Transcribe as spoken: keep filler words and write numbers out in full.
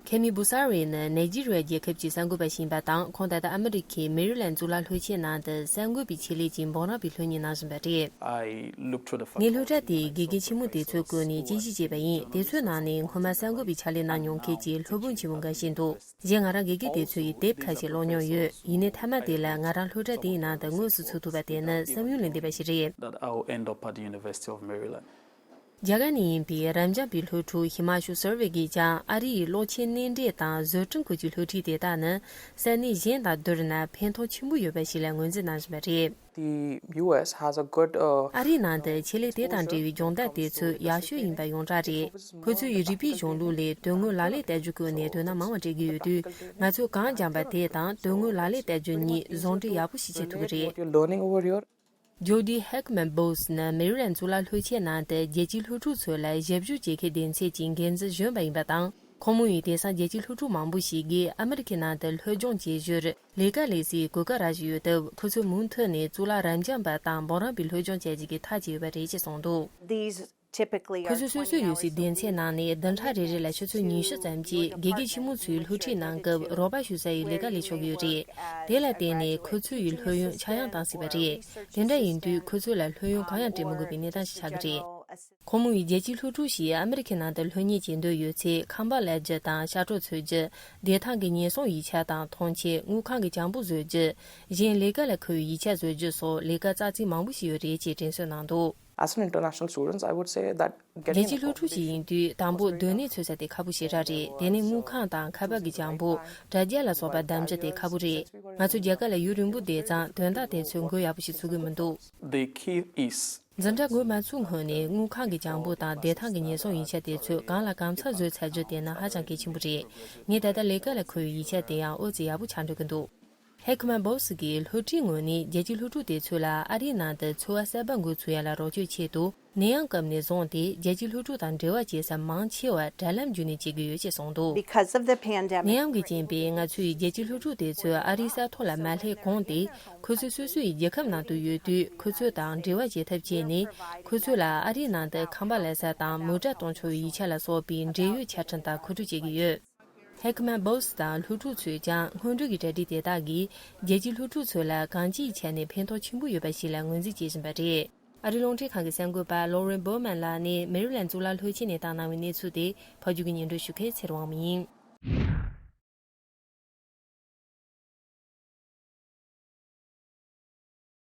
ཁེ་མི་བུ་ས་རེ་ནི་ནེ་ཇི་རི་ཡ་རྒྱལ་ཁབ་ཀྱི་གསར་འགོད་པ་ཞིག་ཡིན་པ་དང་། ཁོང་ད་ལྟ་ཨ་མི་རི་ཁའི་མེ་རི་ལན་གཙུག་ལག་སློབ་ཆེན་ནང་དུ་གསར་འགོད་པའི་ཆེད་ལས་ཀྱི་འབུམ་རམས་པའི་སློབ་གཉེར་གནང་བཞིན་པ་རེད། I looked through the ངས་སློབ་གྲྭ་དེའི་དགེ་རྒན་ཆེན་མོ་དེ་ཚོའི་སྐོར་ནས་དཔྱད་ཞིབ་བྱས་པ་ཡིན། དེ་ཚོའི་ནང་ནས་སྔོན་མ་གསར་འགོད་པའི་ཕྱག་ལས་གནང་མྱོང་མཁན་གྱི་སློབ་དཔོན་ཆེན་མོ་འགའ་ཤས་འདུག་གཞན་ང་རང་དགེ་རྒན་དེ་ཚོ་ཡི་དེབ་ཁ་ཤས་ཀློག་མྱོང་ཡོད། ཡིན་ནའི་མཐའ་མ་དེ་ལ་ང་རང་སློབ་གྲྭ་དེའི་ནང་དུ་དངོས་སུ་ཚུད་ཐུབ་པ་དེ་ནི་བསམ་ཡུལ་ལས་འདས་པ་ཞིག་རེད། That I will end up at the University of Maryland. རྒྱ་གར་ནས་ཡིན་པའི་རབ་འབྱམས་པའི་སློབ་ཕྲུག་ཧི་མ་ཤུ་སར་ཝེ་གིས་ཀྱང་ཨ་རི་ཡི་གློག་ཆས་སྣེ་འདྲེན་དང་བཟོ་སྐྲུན་སྐོར་གྱི་སློབ་ཁྲིད་དེ་དག་ནི་ས་གནས་གཞན་དང་བསྡུར་ན་ཕན་ཐོགས་ཆེན་པོ་ཡོད་པ་ཞིག་ལ་ངོས་འཛིན་གནང་བཞིན་པ་རེད། The U S has a good, uh, ཨ་རིའི་ནང་དུ་ཆེད་ལས་དེ་དང་འབྲེལ་བའི་སྦྱོང་བརྡར་དེ་ཚོ་ཡག་ཤོས་ཡིན་པ་ཡོངས་གྲགས་རེད། ཁོ་ཚོས་རིག་པའི་གཞུང་ལུགས་ལས་དོན་དངོས་ལག་ལེན་བསྟར་རྒྱུ་སྐོར་ནས་དོ་སྣང་མང་བ་སྤྲད་ཀྱི་ཡོད་དུས། ང་ཚོས་གང་སྦྱངས་པ་དེ་དང་དོན་དངོས་ལག་ལེན་བསྟར་རྒྱུ་གཉིས་ཟུང་འབྲེལ་ཡག་པོ་ཞིག་བྱེད་ཐུབ་ཀྱི་རེད། What you're learning over here. ཇོ་ཌི་ཧེག་མན་བོས་ནི་མེ་རི་ལན་གཙུག་ལག་སློབ་ཆེན་ནང་དུ་རྒྱལ་སྤྱིའི་སློབ་ཕྲུག་ཚོ་ལ་ཞབས་ཞུ་བྱེད་མཁན་སྡེ་ཚན་གྱི་འགན་འཛིན་གཞོན་པ་ཡིན་པ་དང་། ཁོང་མོ་ཡིས་དེང་སང་རྒྱལ་སྤྱིའི་སློབ་ཕྲུག་མང་པོ་ཞིག་གིས་ཨ་མི་རི་ཁའི་ནང་དུ་སློབ་སྦྱོང་བྱེད་ཞོར་ལས་ཀ་ལས་སའི་གོ་སྐབས་རག་བཞིན་ཡོད་སྟབས། ཁོ་ཚོས་མུ་མཐུད་ནས་གཙུག་ལག་རབ་འབྱམས་པ་དང་འབུམ་རམས་པའི་སློབ་སྦྱོང་བྱ་རྒྱུ་གི་ཐག་བཅད་ཡོད་པ་རེད་ཅེས་གསུངས་འདུག These typically ཁོ་ཚོ་སོ་སོའི་ཡོད་སའི་སྡེ་ཚན་ནང་ནས་བདུན་ཕྲག་རེ་རེ་ལ་ཆུ་ཚོད་ཉི་ཤུ་ཙམ་གྱིས་དགེ་རྒན་ཆེན་མོ་ཚོའི་སློབ་ཁྲིད་གནང་སྐབས་རོགས་པ་ཞུ་ས་ཡི་ལས་ཀ་ལས་ཆོག་གི་ཡོད་རེད། དེ་ལ་བརྟེན་ནས་ཁོ་ཚོ་ཡི་སློབ་ཡོན་ཆག་ཡང་བཏང་སྲིད་པ་རེད། དེ་འདྲ་ཡིན་དུས་ཁོ་ཚོ་ལ་སློབ་ཡོན་གང་ཡང་སྤྲད་མི་དགོས་པའི་གནས་སྟངས་ཤིག་ཆགས་ཀྱི་རེད། ཁོང་མོ་ཡིས་རྒྱལ་སྤྱིའི་སློབ་ཕྲུག་ཞིག་ཨ་མི་རི་ཁའི་ནང་དུ་སློབ་གཉེར་བྱེད་འདོད་ཡོད་ཚེ། ཁང་པ་གླ་རྒྱུ་དང་ཤ་གྲོགས་འཚོལ་རྒྱུ། བདེ་ཐང་གི་ཉེན་སྲུང་ཡིག་ཆ་དང་ཐོངས་མཆན། དངུལ་ཁང་གི་བྱང་བུ་བཟོ་རྒྱུ། གཞན་ལས་ཀ་ལ་མཁོ་བའི་ཡིག་ཆ་བཟོ་རྒྱུ་སོགས་ལས་ཀ་རྩ་ཚིག་མང་པོ་ཞིག་ཡོད་རེད་ཅེས་དྲན་གསོ་གནང་འདུག As an international students, I would say that getting རྒྱལ་སྤྱིའི་སློབ་ཕྲུག་ཞིག་ཡིན་དུས། དང་པོ་སྡོད་གནས་འཚོལ་ས་དེ་ཁག་པོ་ཞེ་དྲག་རེད། དེ་ནས་དངུལ་ཁང་དང་ཁ་པར་གྱི་བྱང་བུ། དྲ་རྒྱ་ལ་སོགས་པ་འདེམས་རྒྱུ་དེ་ཁག་པོ་རེད། ང་ཚོ་རྒྱ་གར་ལ་ཡུན་རིང་པོ་བསྡད་ཙང་དོན་དག་དེ་ཚོའི་མགོ་ཡག་པོ་ཞིག་ཚོད་ཀྱི་མི་འདུག The key is འཛིན་གྲྭ་འགོ་མ་ཚུགས་སྔོན་ནས་དངུལ་ཁང་གི་བྱང་བུ་དང་བདེ་ཐང་གི་ཉེན་སྲུང་ཡིག་ཆ་དེ་ཚོ་གང་ལ་གང་འཚམ་བཟོས་ཚར་རྒྱུ་དེ་ནི་ཧ་ཅང་གལ་ཆེན་པོ་རེད། ངས་ད་ལྟ་ལས་ཀ་ལ་མཁོ་བའི་ཡིག་ཆ་དེ་ཡང་ཨོ་ཙི་ཡག་པོ་ཆགས་འགྲོ་གི་འདུག་ཧེག་མན་བོས་གིས་སློབ་ཁྲིད་ངོས་ནས་རྒྱལ་སྤྱིའི་སློབ་ཕྲུག་དེ་ཚོ་ལ་ཨ་རིའི་ནང་དུ་འཚོ་བ་གསར་པ་འགོ་ཚུགས་ཡ་ལ་རོགས་སྐྱོར་ཆེད་དུ། ནད་ཡམས་སྐབས་ནས་བཟུང་སྟེ་རྒྱལ་སྤྱིའི་སློབ་ཕྲུག་དང་འབྲེལ་བ་བྱེད་ས་མང་ཆེ་བ་དྲ་ལམ་བརྒྱུད་ནས་བྱེད་ཀྱི་ཡོད་ཅེས་གསུངས་འདུག Because of the pandemic, ནད་ཡམས་ཀྱི་རྐྱེན་པས་ང་ཚོའི་རྒྱལ་སྤྱིའི་སློབ་ཕྲུག་དེ་ཚོས་ཨ་རིའི་ས་ཐོག་ལ་མ་སླེབས་གོང་དེ། ཁོ་ཚོས་སོ་སོའི་རྒྱལ་ཁབ་ནང་དུ་ཡོད་དུས། ཁོ་ཚོ་དང་འབྲེལ་བ་བྱེད་ཐབས་བྱས་ནས། ཁོ་ཚོ་ལ་ཨ་རིའི་ནང་དུ་ཁང་པ་གླ་ས་དང་མོ་ཊ་གཏོང་ཆོག་པའི་ཡིག་ཆ་ལ་སོགས་པའི་འབྲེལ་ཡོད་ཆ་འཕྲིན་དག་མཁོ་སྤྲོད་བྱེད་ཀྱི་ཡོད། ཧེག་མན་བོས་དང་སློབ་ཕྲུག་ཚོས་ཀྱང་སྔོན་འགྲོ་གི་གྲ་སྒྲིག་དེ་དག་གིས་རྒྱལ་སྤྱིའི་སློབ་ཕྲུག་ཚོ་ལ་གང་ཅིའི་ཆ་ནས་ཕན་ཐོགས་ཆེན་པོ་ཡོད་པ་ཞིག་ལ་ངོས་འཛིན་བྱེད་བཞིན་པ་རེད། ཨ་རིའི་རླུང་འཕྲིན་ཁང་གི་གསར་འགོད་པ་ལོ་རེན་བོ་མན་ལགས་ནས་མེ་རི་ལན་གཙུག་ལག་སློབ་ཆེན་ནས་བཏང་གནང་བའི་གནས་ཚུལ་དེ་ཕབ་སྒྱུར་གྱིས་སྙན་སྒྲོན་ཞུ་མཁན་ཚེ་རིང་དབང་མོ་ཡིན།